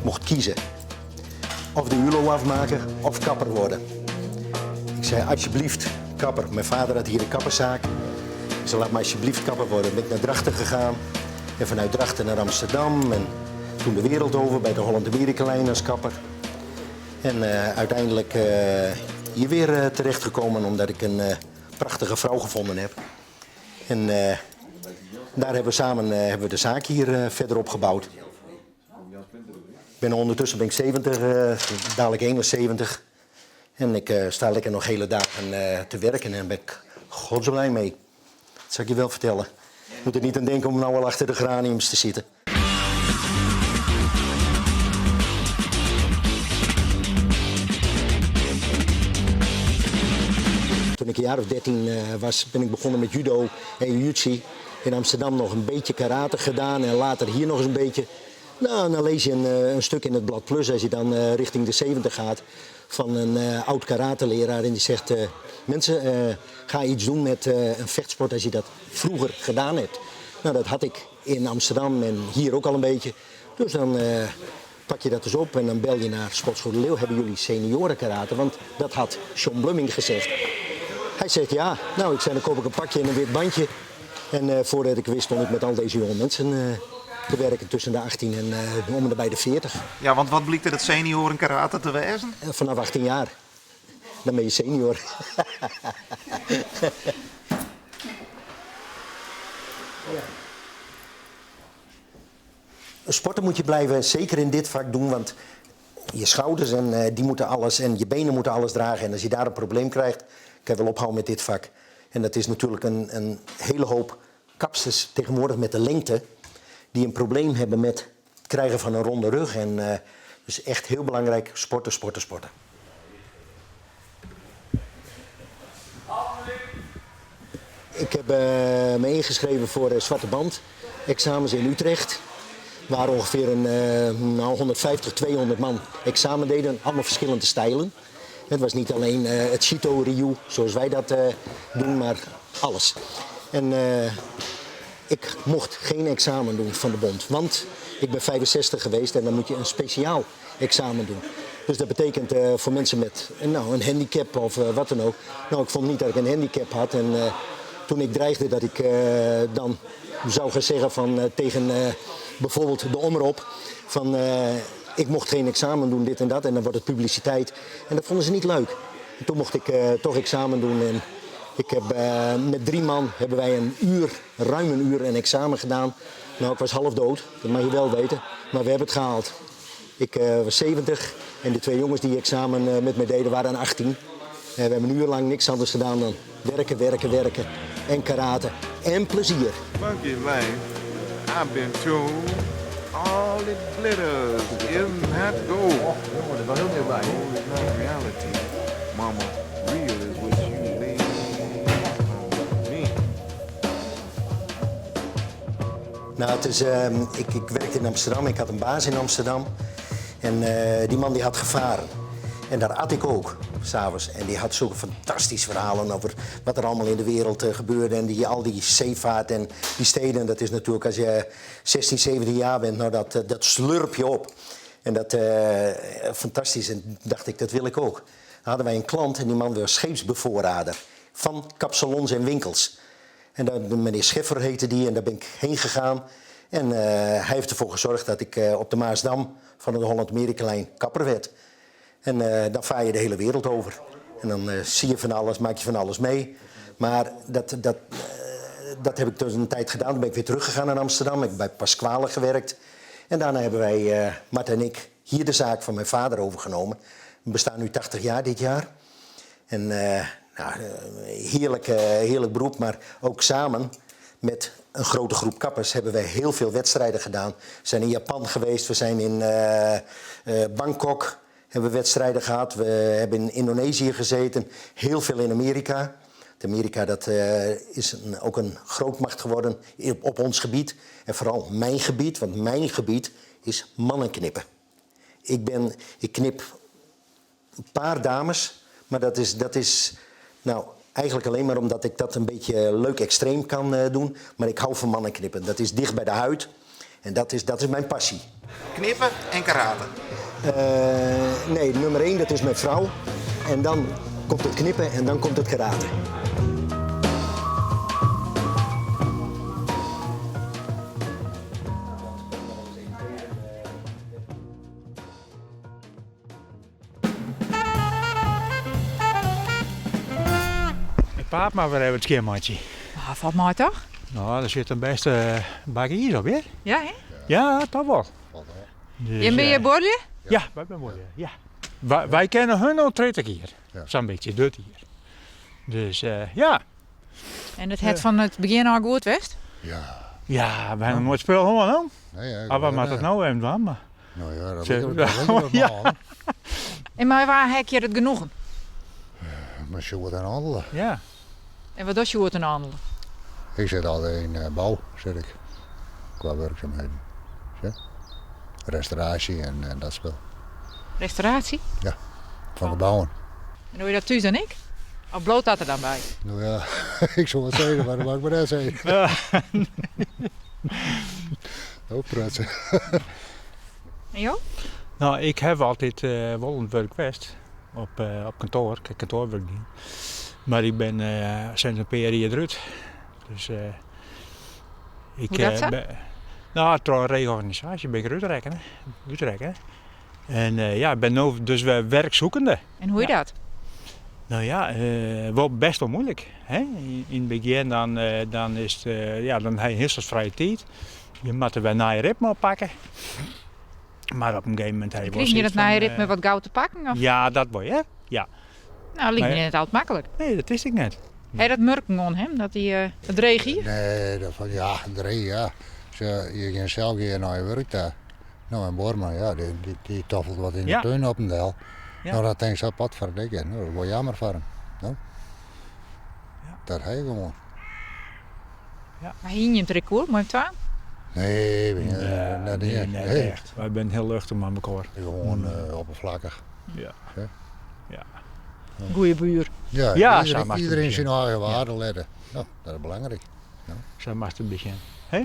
Mocht kieze. Of de ULO afmaken of kapper worden. Ik zei alsjeblieft kapper. Mijn vader had hier een kapperszaak. Ik zei laat me alsjeblieft kapper worden. Ben ik naar Drachten gegaan. En vanuit Drachten naar Amsterdam. En toen de wereld over bij de Holland-Amerika-lijn als kapper. En eh, uiteindelijk eh, hier weer eh, terechtgekomen omdat ik een prachtige vrouw gevonden heb. En daar hebben we samen hebben we de zaak hier verder opgebouwd. Ben ondertussen ben ik 70, dadelijk 71. En ik sta lekker nog hele dagen te werken en ben ik godsblij mee. Dat zal ik je wel vertellen. Ik moet er niet aan denken om nou al achter de geraniums te zitten. Toen ik een jaar of 13 was, ben ik begonnen met judo en jiu-jitsu. In Amsterdam nog een beetje karate gedaan en later hier nog eens een beetje. Nou, dan lees je een stuk in het blad Plus als je dan richting de 70 gaat van een oud karateleraar en die zegt, mensen, ga iets doen met een vechtsport als je dat vroeger gedaan hebt. Nou, dat had ik in Amsterdam en hier ook al een beetje. Dus dan pak je dat eens op en dan bel je naar Sportschool de Leeuw. Hebben jullie seniorenkarate? Want dat had John Blumming gezegd. Hij zegt ja. Nou, ik zei dan koop ik een pakje en een wit bandje. En voordat ik wist stond ik met al deze jonge mensen te werken tussen de 18 en om en bij de 40. Ja, want wat blijkt er het seniorenkarate te wezen? Vanaf 18 jaar. Dan ben je senior. Ja. Sporten moet je blijven, zeker in dit vak doen, want je schouders en, die moeten alles en je benen moeten alles dragen. En als je daar een probleem krijgt, kan je wel ophouden met dit vak. En dat is natuurlijk een hele hoop kapsters tegenwoordig met de lengte, die een probleem hebben met het krijgen van een ronde rug. En dus echt heel belangrijk, sporten, sporten, sporten. Ik heb me ingeschreven voor Zwarte Band examens in Utrecht. Waar ongeveer een nou, 150, 200 man examen deden, allemaal verschillende stijlen. Het was niet alleen het Shito Ryu zoals wij dat doen, maar alles. En ik mocht geen examen doen van de bond, want ik ben 65 geweest en dan moet je een speciaal examen doen. Dus dat betekent voor mensen met nou, een handicap of wat dan ook. Nou, ik vond niet dat ik een handicap had en toen ik dreigde dat ik dan zou gaan zeggen van, tegen bijvoorbeeld de omroep van ik mocht geen examen doen, dit en dat, en dan wordt het publiciteit. En dat vonden ze niet leuk. En toen mocht ik toch examen doen en ik heb, met 3 man hebben wij een uur, ruim een uur een examen gedaan. Nou, ik was half dood, dat mag je wel weten, maar we hebben het gehaald. Ik was 70 en de 2 jongens die examen met mij deden waren 18. We hebben een uur lang niks anders gedaan dan werken, werken, werken en karate en plezier. Funky life, I've been told, all it glitters isn't that gold. Oh, jongen, dat was heel dichtbij. Gold is not reality, mama, real is what you lay on me. Nou, het is, ik werkte in Amsterdam, ik had een baas in Amsterdam. En die man die had gevaren. En daar at ik ook, s'avonds. En die had zulke fantastische verhalen over wat er allemaal in de wereld gebeurde. En al die zeevaart en die steden. Dat is natuurlijk als je 16, 17 jaar bent, nou dat slurp je op. En dat, fantastisch. En dacht ik, dat wil ik ook. Dan hadden wij een klant en die man was scheepsbevoorrader van kapsalons en winkels. En daar, meneer Scheffer heette die en daar ben ik heen gegaan. En hij heeft ervoor gezorgd dat ik op de Maasdam van de Holland-Amerika-lijn kapper werd. En dan vaar je de hele wereld over. En dan zie je van alles, maak je van alles mee. Maar dat heb ik dus een tijd gedaan. Toen ben ik weer teruggegaan naar Amsterdam. Ik heb bij Pasquale gewerkt. En daarna hebben wij, Mart en ik, hier de zaak van mijn vader overgenomen. We bestaan nu 80 jaar dit jaar. En nou, heerlijk beroep, maar ook samen met een grote groep kappers hebben wij heel veel wedstrijden gedaan. We zijn in Japan geweest, we zijn in Bangkok hebben we wedstrijden gehad. We hebben in Indonesië gezeten, heel veel in Amerika. Amerika dat, is ook een grootmacht geworden op ons gebied. En vooral mijn gebied, want mijn gebied is mannen knippen. Ik knip een paar dames, maar dat is eigenlijk alleen maar omdat ik dat een beetje leuk extreem kan doen. Maar ik hou van mannen knippen. Dat is dicht bij de huid. En dat is, dat is mijn passie. Knippen en karate. Eh, nee, nummer 1 dat is mijn vrouw. En dan komt het knippen en dan komt het karate. Ik praat maar weer even het skiermatje. Ah, valt mooi toch? Nou, daar zit een beste bak ijs op, hè? Ja, hè? Ja, toch wel. Dus, En ben je borrelen? Ja, wij zijn mooi. Ja. Wij, wij kennen hun al 30 hier. Ja. Zo'n beetje dit hier. Dus ja. En het het van het begin al goed west? Ja. Ja, wij hebben nooit spul hoor, nou. Nee, ja, ik Maar wat weet maakt het dat nou even dan? Maar. Nou ja, dat Ze- weet ik dat weet ik Ja. wel. En maar waar heb je het genoegen? Maar zo wordt een handelen. Ja. En wat doe je wordt een handelen? Ik zit altijd in bouw, zit ik. Qua werkzaamheden. Ja. Restauratie en dat spul. Restauratie? Van gebouwen. En doe je dat thuis dan ik? Of bloot dat er dan bij? Nou ja, ik zou wat zeggen, maar dat mag ik maar net zeggen. Oh, prutsen. En jou? Nou, ik heb altijd wel een werk west. Op, op kantoor. Ik heb kantoorwerk niet. Maar ik ben sinds een paar jaar eruit. Dus ik. Hoe dat zo? ben, nou, door een reorganisatie ben ik eruit rekken. hè. Uitrekken. En ja, ik ben nu dus weer werkzoekende. En hoe je Ja. dat? Nou ja, wel best wel moeilijk. Hè? In het begin dan, dan is het, ja, dan heb je heel veel vrije tijd. Je moet er weer naar je ritme oppakken. Maar op een gegeven moment heb je wel Kreeg je dat zoiets naar je van, ritme wat gauw te pakken? Of? Ja, dat wel, hè? Ja. Nou, liep Maar je ja. net altijd makkelijk. Nee, dat wist ik net. Heb je dat murken on hem, dat hij het regie? Nee, dat van, ja, drie, ja. Ze, je gaat zelf hier naar je werk daar. Nou, en Borman, ja, die, die, die toffelt wat in Ja. de tuin op een deel. Ja. Nou, dat denk ik zo pad verdikken. Nou, dat wordt jammer voor hem. Nou. Ja. Dat hij gewoon. Maar hing je hem het record, moet je hem twaan? Nee, nee, nee, nee, nee, nee, echt. Wij zijn heel luchtig met elkaar. Gewoon oppervlakkig. Ja. Ja. Ja. Goeie buur. Ja, Ja, zo iedereen, mag het iedereen een zijn eigen waarde letten. Nou, dat is belangrijk. Zo mag het een beetje. Hè?